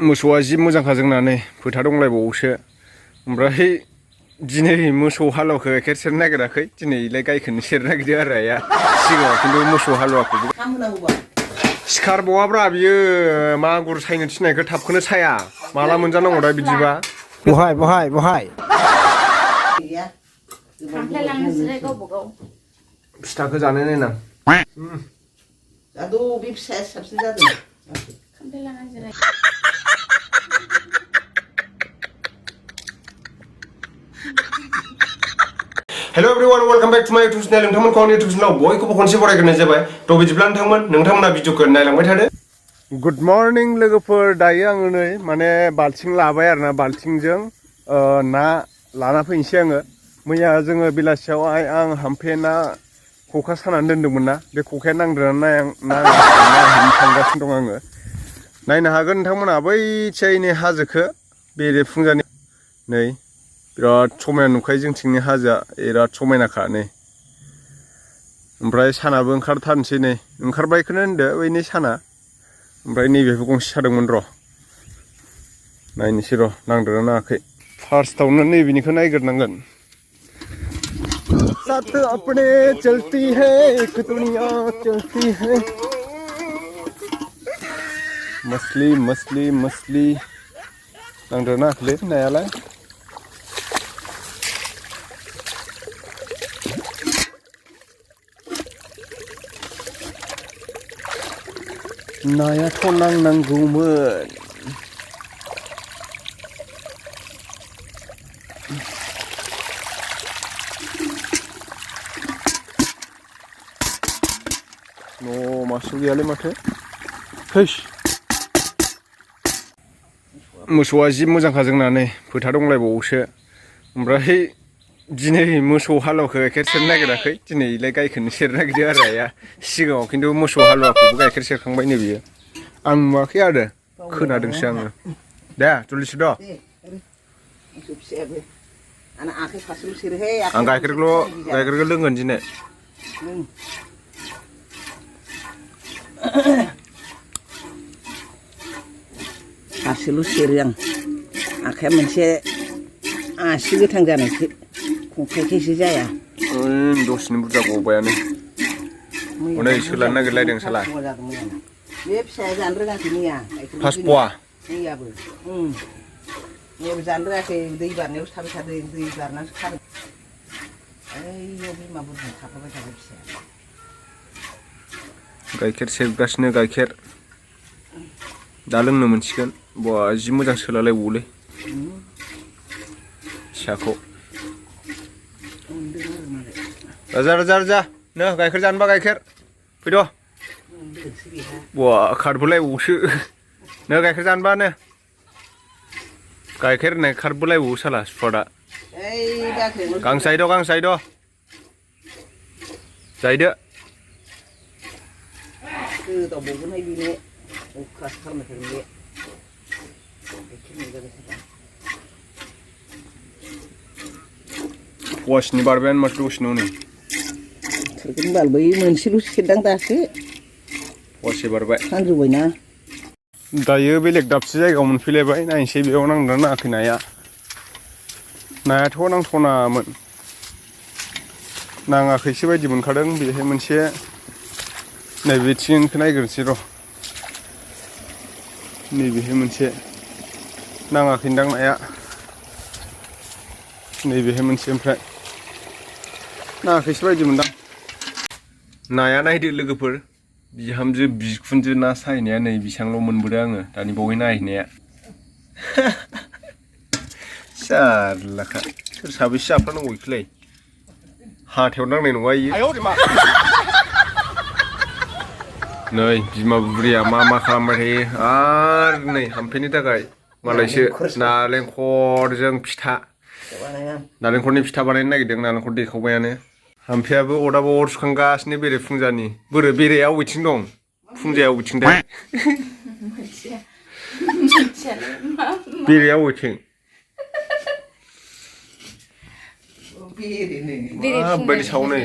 मोसौआ जि मोजांखा जोंना नै फोथार दंलायबावोसो ओमफ्राय दिनै मोसौ हालुवाखौ गाइखेर सेरनो नागिराखै दिनैलाय गायखौनो सेरनो नागिरदों आरो आइया सिगाङाव खिन्थु मोसौ हालुवाखौबो सिखारबावाब्रा बियो मागुर सायनो थिननायखौ थाबखौनो साया माला मोनजानांगौ दा बिदिबा बहाय फिथाखौ जानो नायनां जादु बे फिसाया साबसिन जादों hello everyone welcome back to my YouTube channel नोंथांमोनखौ आंनि यूट्यूब चैनलाव बयखौबो खनसे बरायग्रोनाय जाबाय थ' बिदिब्ला नोंथांमोना भिडिअखौ नायलांबाय थादो गुड मर्निं लोगोफोर दायो आङो नै माने बाल्थिं लाबाय आरोना बाल्थिंजों ना लाना फैनोसै आङो मैया जोङो बेलासियाव आं हामफे ना खखा सानानै दोन्दोंमोन ना बे खखाया नांदोंना नाङाखै थांगासिनो दं आङो नायनो हागोन नोंथांमोना बैथिंनि हाजोखौ बेरे फुंजानि नै बिराद समायना नुखायो जोंथिंनि हाजोआ बिराद समायनाखा नै ओमफ्राय सानाबो ओंखारथारनोसै नै ओंखारबायखौनो होनदो बैनि साना ओमफ्राय नैबेखौ गंसे सादोंमोन र' नायनोसै र' नांदोंना नाङाखै फार्स्टआवनो नैबेनिखौ नायग्रोनांगोन साथ अपने चलती है एक दुनिया चलती है मछली मछली मछली नांदोंना नाङाखैलै नायालाय नायाथ' नांनांगौमोन न' मासे गैयालै माथो हैस मोसौआ जि मोजांखा जोंना नै फोथार दंलायबावोसो ओमफ्राय दिनै मोसौ हालुवाखौ गाइखेर सेरनो नागिराखै दिनैलाय गायखौनो सेरनो नागिरदों आरो आइया सिगाङाव खिन्थु मोसौ हालुवाखौबो गाइखेर सेरखांबाय नै बियो आं नुवाखै आरो खोनादोंसो आङो दे जल्दिसो द' आं गाइखेरखौ लोंगोन दिनै हारसिल' सेरो आं आखाइया मोनसे आसि गोथां जानायसो खंखाइखायसो जाया दसेनो बुरजा गबायानो हनै सोलानो नागिरलायदों साला बे फिसाया जानो रोङाखै मैया फास पवा मैयाबो जानो रोङाखै दै बारनायावसो थाबाय थादों दै बारनासो खादों ओइयाव बिमा बुरजा थाफाबाय थाबाय फिसाया गाइखेर सेरगासिनो गाइखेर दा लोंनो मोनसिगोन बा जि मोजां सोलालायबावोलै फिसाखौ राजा नो गाइखेर जानोबा गाइखेर फैद' बा खारबोलायबावोसो नो गाइखेर जानोबा नो गाइखेर होननाय खारबोलायबावो साला सुवादा गांसायद' जायदो गोदावबावगोनहाय बेनो अख्रासो खालामनायखाय बे पवासेनि बारबायानो माथो दसेनो हनै थोरगोन बाल बै मोनसेल' सेरदां दासो पवासे बारबाय सानजौबायना दायो बेलेग दाबसे जायगायाव मोनफैलायबाय नायनोसै बेयाव नांदोंना नाङाखै नायाथ' नांथ'नामोन नाङाखैसो बायदि मोनखादों बेहाय मोनसे नैबेथिंखौ नायग्रोनोसै र' नैबेहाय मोनसे नाङाखैदां नाया नैबेहाय मोनसे ओमफ्राय नाङाखैसो बायदि मोनदां नाया नायदो लोगोफोर बिहामजो बिखुनजो ना सायनाया नै बेसेबांल' मोनबोदों आङो दानि बावै नायहैनाया जारलाखा सोर साबेसे जाफ्लानांगौ बेखौलाय हाथायाव नांनाय नङा इयो नै बिमा बुरिया मा खालामबाय थायो आरो नै हामफेनि थाखाय मालायसो नालेंखरजों फिथा नालेंखरनि फिथा बानायनो नागिरदों नालेंखर देखावबायानो हामफेयाबो अरदाबाव अर सुखांगासिनो बेरे फुंजानि बेरेया अबेथिं दं फुंजाया अबेथिं थाय बेरेया अबेथिं माबायदि सावो नै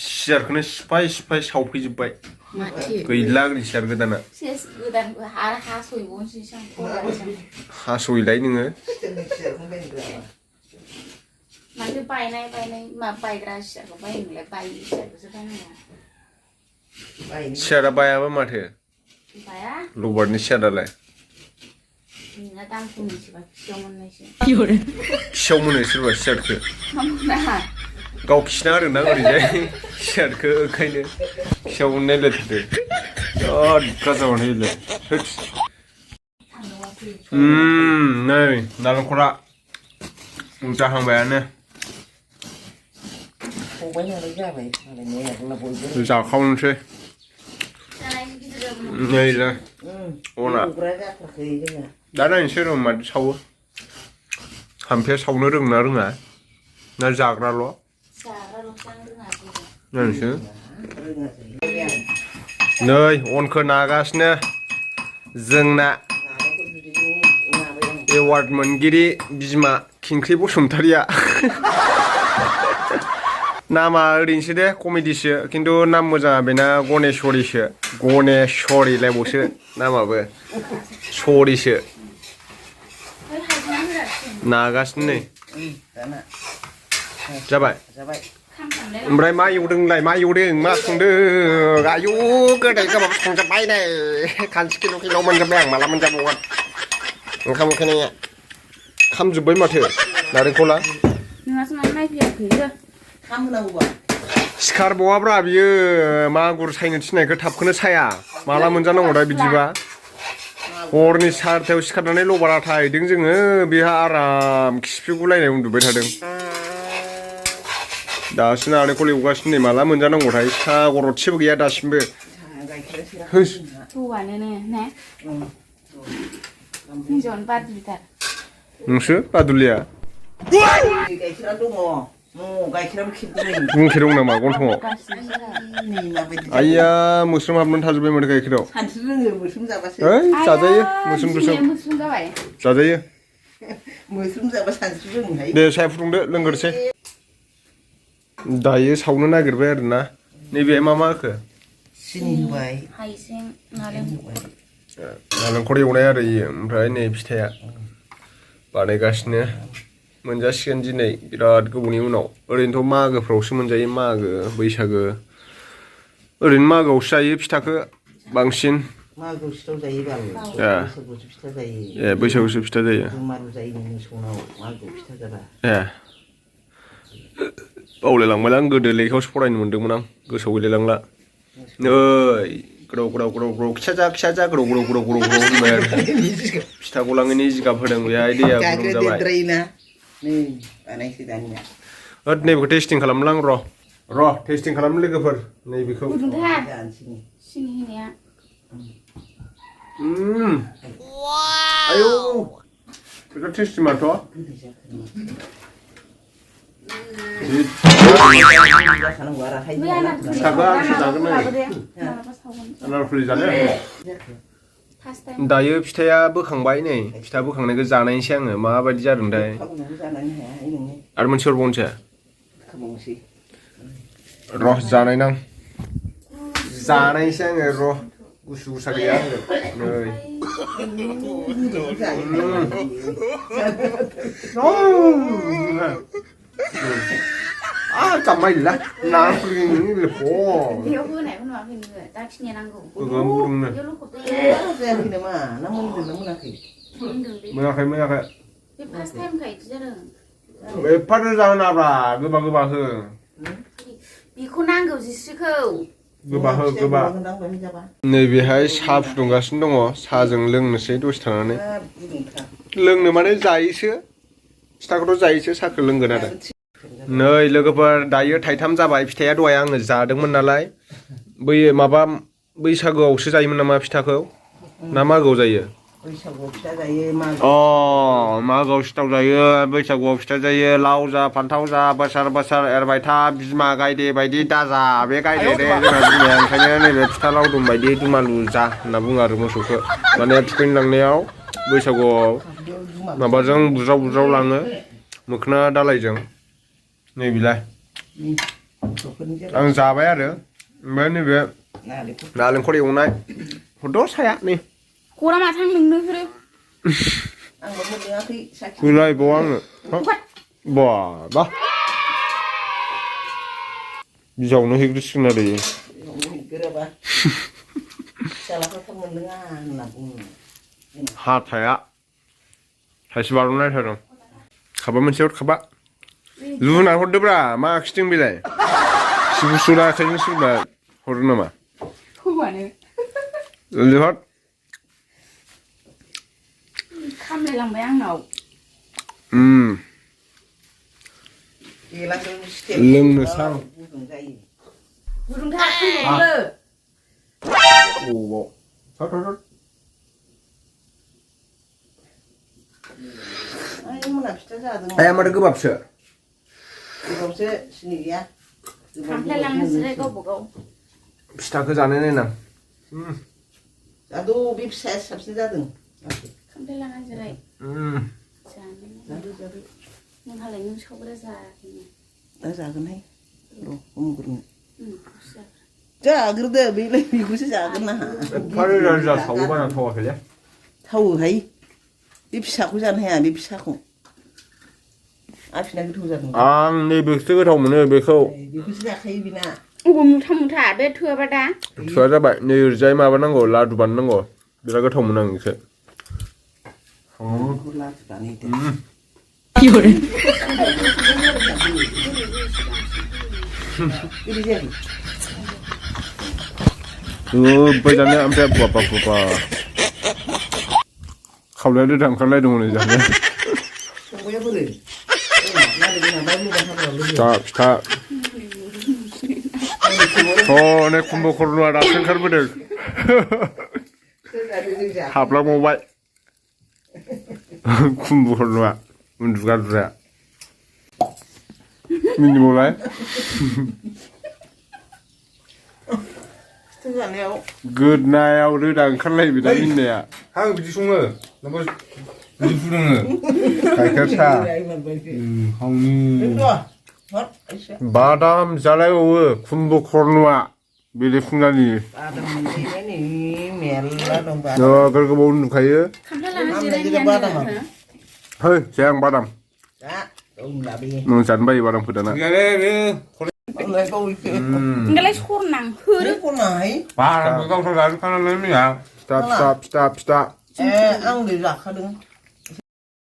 सियारखौनो सिफाय सावफैजोब्बाय गैला सियार गोदाना हास'योलाय नोङो माथो बायनाय मा बायग्रा सियारखौ बायनोलाय बायि सियारखौसो बायनाङा सियारा बायाबा माथो बाया लबारनि सियारालाय नोंना दामखौ मिथिबा खियाव मोननायसो खियाव मोनो सोरबा सियारखो गाव खिना आरोना ओरैजाय सियारखो ओंखायनो खियाव मोननाय लेथारदो बिराद गाज्रि मोनहैयोलाय नै नालेंखरा जाहांबायानो जाखावनोसै नैलाय अना दा नायनोसै र' मादि सावो हामफेया सावनो रोङोना रोङा ना जाग्राल' नायनोसै नै अनखौ नागासिनो जोंना एवार्ड मोनगिरि बिमा खिंख्रि बसुमतारिया नामा ओरैनोसो दे कमेडिसो खिन्थु नाम मोजाङा बेना गनेशवरिसो गनेशवरिलायबावसो नामाबो सरिसो नागासिनो नै जाबाय ओमफ्राय मा एवदोंलाय मा एवदों मा संदों आयु गोदै गोबाब संजोब्बाय नै खानसि किल' किल' मोनजोब्बाय आं माला मोनजाबावगोन ओंखाम उखैनाया खामजोब्बाय माथो नारेंखला नोंहासो मानो नायफैयाखै सिखारबावाब्रा बियो मागुर सायनो थिननायखौ थाबखौनो साया माला मोनजानांगौ दा बिदिबा हरनि 4टायाव सिखारनानै लबार आथा हैदों जोङो बेहा आराम खिफिगुलायनाय उन्दुबाय थादों दासो नारेंखल एवगासिनो नै माला मोनजानांगौथाय सा गरदसेबो गैया दासिमबो जौआनो ने हिन्जावानो बादुलिथार नोंसो बादुलिया गाइखेरा दङ गाइखेराबो खेबदों बुंखे दं नामा गन्थङाव आइया मोस्रोम हाबनानै थाजोब्बाय माथो गाइखेराव सानस्रि रोङो मोस्रोम जाबासो ओइ जाजायो मोस्रोम जाबाय जाजायो मोस्रोम जाबा सानस्रि रोङोहाय दे साहा फुदुंदो लोंग्रोसै दायो सावनो नागिरबाय आरोना नैबे मा होखो सिनि होबाय हाइजें नालेंखर नालेंखर एवनाय आरो इयो ओमफ्राय नै फिथाइया बानायगासिनो मोनजासिगोन दिनै बिराद गोबावनि उनाव ओरैनोथ' मागोफ्रावसो मोनजायो मागो बैसागो ओरैनो मागोआवसो जायो फिथाखौ बांसिन मागोआव सिथाव जायो बैसागुआवसो फिथा जायो ए बैसागुआवसो फिथा जायो मारु जायो मोसौनाव मागोआव फिथा जाबा ए बावलायलांबाय आं गोदो लेखायावसो फरायनो मोन्दोंमोन आं गोसोआव गैलायलांला नै ग्रौ ग्रौ ग्रौ ग्रौ खिया जा ग्रौ ग्रौ ग्रौ ग्रौ ग्रौ होनबाय आरो फिथा गलाङैनि जिगाब होदों बेहाय दैया गुदुं जाबाय नै बानायसै दानिया नैबेखौ टेस्टिं खालामलां र' टेस्टिं खालामनो लोगोफोर नैबेखौ सिनि होनाया आयौ बिराद टेस्टि माथ' फिथाखौ आंसो जागोन आनारफुलि जानो दायो फिथाया बोखांबाय नै फिथा बोखांनायखौ जानायसै आङो माबायदि जादोंथाय आरो मोनसे हरबावनोसै र' जानायसै आङो र' गुसु गुसा गैया आङो नै जाम्बायला नाफुलि लेफ'आव होनायखौ नुवाखै नोङो जाखिनि नांगौ गोगोम गुदुंनो जायाखै नामा ना मोनदोंना मोनाखै मोनाखै बे फार्स्ट टाइमखाय बिदि जादों एफा जाहोनाब्रा गोबा हो बेखौ नांगौ जिस्रिखौ गोबा हो गोबा नैबेहाय साहा फुदुंगासिनो दङ साहाजों लोंनोसै दसे थानानै लोंनो माने जायोसो फिथाखौथ' जायोसो साहाखौ लोंगोन आरो नै लोगोफोर दायो थाइथाम जाबाय फिथाया दहाय आङो जादोंमोन नालाय माबा बैसागोआवसो जायोमोन नामा फिथाखौ ना मागोआव जायो बैसागुआव फिथा जायो मागोआव सिथाव जायो बैसागुआव फिथा जायो लाव जा फान्थाव जा बोसोर बोसोर एरबाय था बिमा गायदे बायदि दाजा बे गायदे दे जोंना बिमाया ओंखायनो नैबे फिथा लावदुम बायदि दुमालु जा होनना बुङो आरो मोसौखौ माने थुखैनो लांनायाव बैसागुआव माबाजों बुज्राव लाङो मोखोना दालायजों नै बिलाय आं जाबाय आरो ओमफ्राय नैबे नालेंखर एवनाय हरद' साया नै खरा मा थांदोंनो बिसोरो आंबो मोनलोङाखै साखि होलायबाव आङो बा बिजावनो हैग्रोसिगोन आरो गोराबा फिसालाफ्रा मोनलोङा होनना बुङो हाथाया थाइसे बारनलायथारदों खाबा मोनसे हर लुना हरदोब्रा मा आखिदों बेलाय सिबुसुरा आखाइजों सोरबा हरो नामा हौवानो लिहर खामलायलांबाय आंनाव लोंनोसां गुदुं जायो गुदुंथार फैबावनो अबाव मोना फिथा जादों आया माथो गोबाबसो गोबावसो सिनि गैया खामफ्लायलांनोसैलाय गावबा गाव फिथाखौ जानाय नायनां जादो बे फिसाया साबसिन जादों खामफ्लायलाङा जिराय जानो नोंहालाय नों सावग्रा जायाखैनो दा जागोनहाय र' हमग्रोनो जाग्रोदो बेलाय बेखौसो जागोन ना सावो बारा थावाखैलै थावोहाय बे फिसाखौ जानो हाया बे फिसाखौ आफिना गोथाव जादों आं नैबेखौसो गोथाव मोनो बेखौ बेखौसो जाखायो बेना अबाव मुथा बे थोआबा दा थोआ जाबाय नै ओरैजाय माबानांगौ लादु बानायनांगौ बिराद गोथाव मोनो आं बेखौ ओमफ्राय जानो ओमफ्राय बाबा खावलाया ओंखारलायदों हनै जानो फिथा हनै कुम्भकर्णआ दासो ओंखारबोदों हाबलांबावबाय कुम्भकर्णआ उन्दुग्राया मिनिबावलाय गोदनायाव रोदा ओंखारलायबाय दा मिनिनाया आं बिदि सङो बिदि फुदुङो गाइखेर साहा बादाम जालायबावो कुम्भकर्णआ बेरेफुंजानि नोगोर गोबाव नुखायो है जाया आं बादाम जानो बायो बादामखौ दाना नोंलाय सरनां होरो बादामखौ गावथार जाजोबखानानै मैया फिथा आं जाखादों